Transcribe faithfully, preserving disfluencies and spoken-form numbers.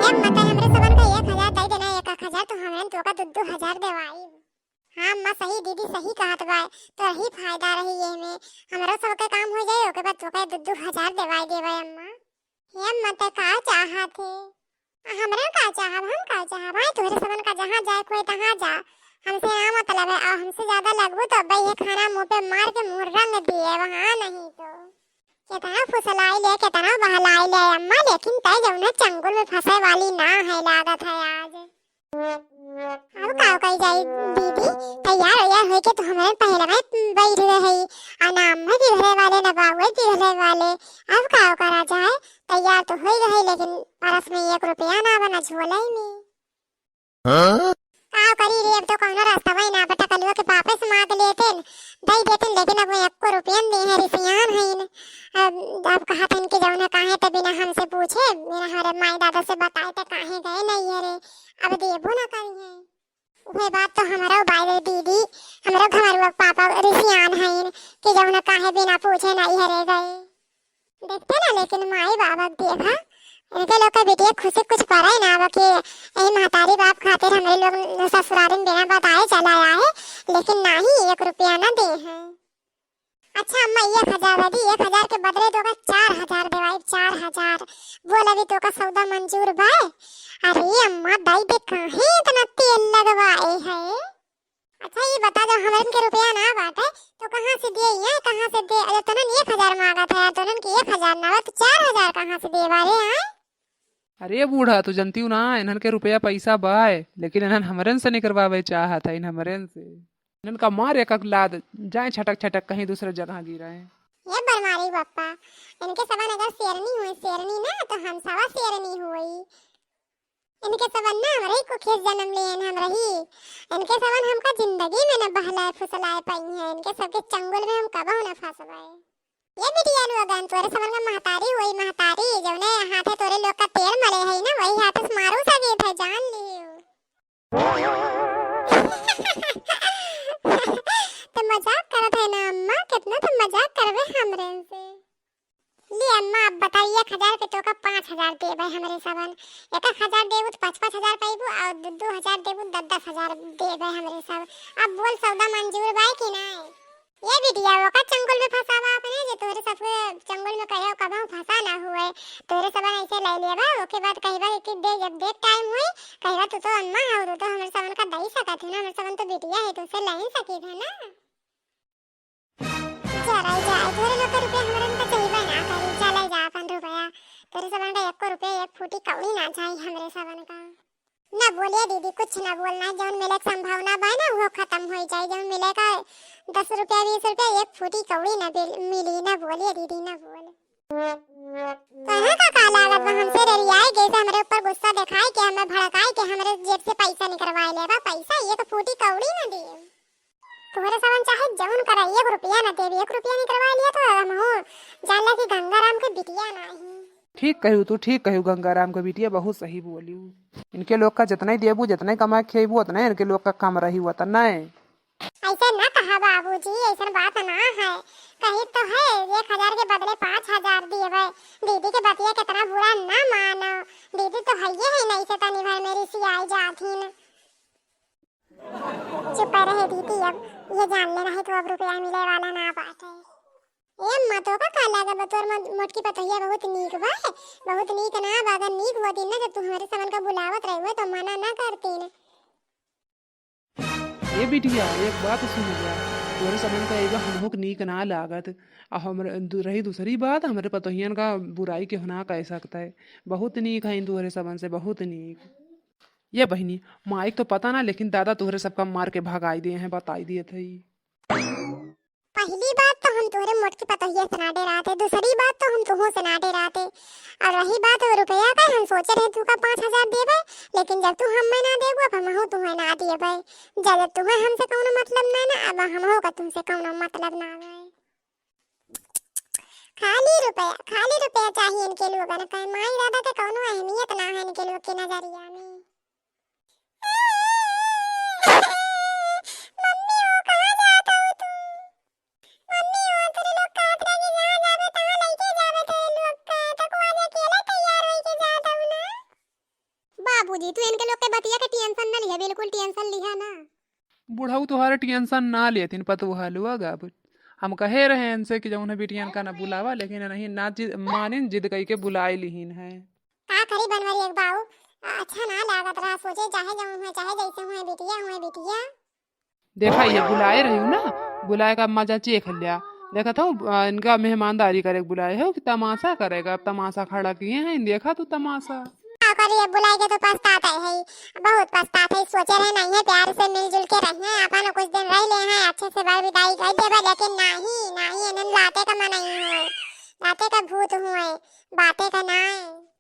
ए अम्मा, तै हमरे सबन का एक हजार दे देना, एक एक हजार, तो हमरे तोका दू दू हजार देवाई। हाँ अम्मा, सही दीदी, सही कहत बा, तो यही फायदा रही ये में, हमरो सबके काम हो जाई, ओके बाद तोका दू दू हजार देवाई देबे अम्मा। हे अम्मा, तै का चाहत है? हमरे का चाहब, हम का चाहब? हाँ, तोहरे सबन का जहाँ जाए कोई तहाँ जा, हमसे ना मतलब है, और हमसे ज्यादा लगबू तो अब्बे ये खाना मुंह पे मार के मुंह रंग दिए, वहाँ नहीं तो। कितना फुसलाई ले, कितना बहलाई ले अम्मा, लेकिन तै जौने चंगुल में फंसे वाली ना है लागत है आज। अब का कही जाई दीदी, तैयार वैयार होके तो हमरे पहले में बैठ गए है, आ ना अम्मा की घरे वाले ना बाबू की घरे वाले, अब का करा जाए? तैयार तो हो गए, लेकिन परस में एक रुपया ना बना झोले में। हाँ? का करी रे, अब तो कौनो रास्ता वही ना बटा, कलुआ के पापे से मांग लेते न, दे देते न, लेकिन अब वो एको रुपया न दे है, रिसियान है न। अब, अब कहा था इनके जौन है, काहे तो बिना हमसे पूछे, बिना हमारे माई दादा से बताए तो काहे गए नहीं है रे, अब देबो ना करी है। वह बात तो हमारा बाई रे दीदी, हमारा घरवा के पापा रिसियान है न, कि जौन है काहे बिना पूछे नहीं है रे गए। देखते ना, लेकिन माई बाबा के देखा, इनके लोग का बिटिया खुशी कुछ परा ही ना बा कि यही महतारी बाप खातिर हमरे लोग ससुरारिन बिना बताए चला आए, लेकिन नाही, एक रुपया ना दे हैं। अच्छा अम्मा, एक हजार दे दी, एक हजार के बदले तोका चार हजार देवाई, चार हजार। बोल, अभी तोका सौदा मंजूर बा? अरे अम्मा, दाई दे, काहे इतना तेल लगवाए है? अच्छा, ये बता दो, हमरन के रुपया ना बाटे, तो कहाँ से दे, ये कहाँ से दे? अरे, तोनन एक हजार मांगत है, तोनन के एक हजार ना बा, तो चार हजार कहाँ से दे बारे, हाँ? अरे बूढ़ा, तू जनती हूँ ना, इन्हन के रुपया पैसा बाय, लेकिन इन्हन हमरन से निकरवावे चाहत है, इन हमरन से। इन्हन का मार एक एक लाद, जाए छटक छटक कहीं दूसरे जगह गिरे। ये बरमारी बप्पा, इनके सबन अगर शेरनी हुई, शेरनी ना, तो हम सवा शेरनी हुई। इनके सबन ना हमरे को खेत जन्म लिए हैं, हम रही। इनके सबन हमका जिंदगी में न बहलाए फुसलाए पाई हैं। इनके सबके चंगुल में हम कबहू न फंसबाए। ये बिटिया लोगन, तोरे सबन का महतारी हुई, महतारी, जौने हाथे तोरे लोग का तेल मले है ना, वही हाथे से मारू सकेत है, जान लियो। तो मजाक करत है ना अम्मा, कितना तो मजाक करबे हमरे से। ले अम्मा, अब बताई, एक हजार के तोका पाँच हजार देबे हमरे सबन, एक एक हजार देबू तो पाँच पाँच हजार पाइबू, और दो दो हजार देबू, दस दस हजार देबे हमरे सब। अब बोल, सौदा मंजूर बाय कि नाय? ये बिटिया, ओका चंगुल में फंसावा अपने, जे तोहरे सबके चंगुल में कहियो कबहू फंसा ना हुए। तोहरे सबन ऐसे ले लेबा, ओके बाद कहबा कि दे, जब दे टाइम हुई, कहबा तू तो अम्मा हो, तू तो हमरे सबन का दई सकत है ना, हमरे सबन तो बिटिया है, तू से ले ही सकी है ना। चला जाए, तोरे लोग के रुपया हमरन के चाहिए ना करी, चला जा अपन रुपया। तोरे सबन का एको रुपया, एक फूटी कौड़ी ना चाही हमरे सबन का। ना बोलिए दीदी, कुछ ना बोलना है, जौन मिले के संभावना बा ना, वो खत्म हो जाए। जौन मिले का दस रुपया, बीस रुपया, एक फूटी कौड़ी ना बिल-, मिली, ना बोलिए दीदी, ना बोल। तोहे का, का लागत बा हमसे रेरियाए गए से हमरे ऊपर गुस्सा दिखाए के, हमें भड़काए के, हमरे जेब से पैसा निकरवाए लेबा, पैसा एक फूटी कौड़ी ना दिए। तोहरे सबन चाहे जौन करा, एक रुपया ना देबी, एक रुपया निकरवा लिया तो हम हो जान ला कि गंगाराम के बिटिया नाही। ठीक कहू तू, ठीक कहू, गंगाराम के बिटिया बहुत सही बोलियो। इनके लोग का जितना ही देबू, जितना ही कमा के खिएबू, उतना ही इनके लोग का कम रही, उतना ही। ऐसे ना कहा बाबूजी, ऐसन बात ना है। कही तो है, एक हजार के बदले पाँच हजार दिए भाई। दीदी के बतिया कितना बुरा ना मानो, दीदी तो है ही नहीं से तनी भर मेरी सियाई जात ही ना। चुप रहे दीदी, अब ये जान ले रहे तो अब रुपया मिले वाला ना बाटे। ए अम्मा, तो का, का लागे बा? तोर म-, मोटकी पतोहिया बहुत नीक बा, बहुत नीक ना बा। अगर नीक होती ना, जब तू हमरे सबन का बुलावत रहे हुए तो मना ना करती न। ए बिटिया, एक बात सुन जा, तोरे सबन का एगो हमहू के नीक ना लागत। आ हमरे दू-, रही दूसरी बात, हमरे पतोहियन का बुराई केहू ना कह सकता है। बहुत नीक है तोहरे सबन से, बहुत नीक। ये बहिनी, माई के तो पता ना, लेकिन दादा तोहरे सबका मार के भगाई दे हैं, बताई दिए थे। पहली बात तो हम तोहरे मोटकी पतोहिया से ना डराते, दूसरी बात तो हम तुहों से ना डराते। और रही बात वो रुपया का, हम सोचे रहे तू का पाँच हजार देबे, लेकिन जब तू हमें ना देबू, अब हमहू तुहें ना देबे। जब तुहें हमसे कौनो मतलब ना ना, अब हमहू का तुमसे कौनो मतलब ना आवे। खाली रुपया, खाली रुपया चाहिए इनके लोगन का। माई दादा के कौनो अहमियत ना है इनके लोग के नजरिया में। मम्मी हो, कहाँ जात हो तू? मम्मी हो, तेरे लोग कहत रहे कि जहाँ जाबे तहाँ लइके जाबे तेरे लोग का, तो को आज अकेले तैयार होइके जात हो ना? बाबूजी, तू इनके लोग के बतिया के tension न लिहा, बिल्कुल tension लिहा ना। बुढ़ऊ तोहार tension ना लेथिन, पतोहलुआ गाब। हम कहे रहे इनसे कि जौन है बिटियन का ना बुलावा, लेकिन नहीं ना जिद, मानिन, जिद कई के बुलाए लिहिन है। का करी बनवारी एक बाऊ, अच्छा ना लागत रहा, सोचे चाहे जौन है, चाहे जैसे हुए बिटिया, हुए बिटिया। देखा, ये बुलाए रही हूँ ना, बुलाए का मजा चेख लिया। देखत हो, आ, इनका मेहमानदारी करे के बुलाए हो कि तमाशा करेगा? अब तमाशा खड़ा किए हैं, देखा तू तमाशा। का करी, अब बुलाए के तो पछतात है, बहुत पछतात है। सोचे रहे नहीं है, प्यार से मिलजुल के रहिए, अपन कुछ दिन रह ले हैं, अच्छे से बर विदाई कर देबे, लेकिन नहीं, नहीं, इन्हन लाते का मन नहीं है, लाते का भूत हुए, बातें का ना है।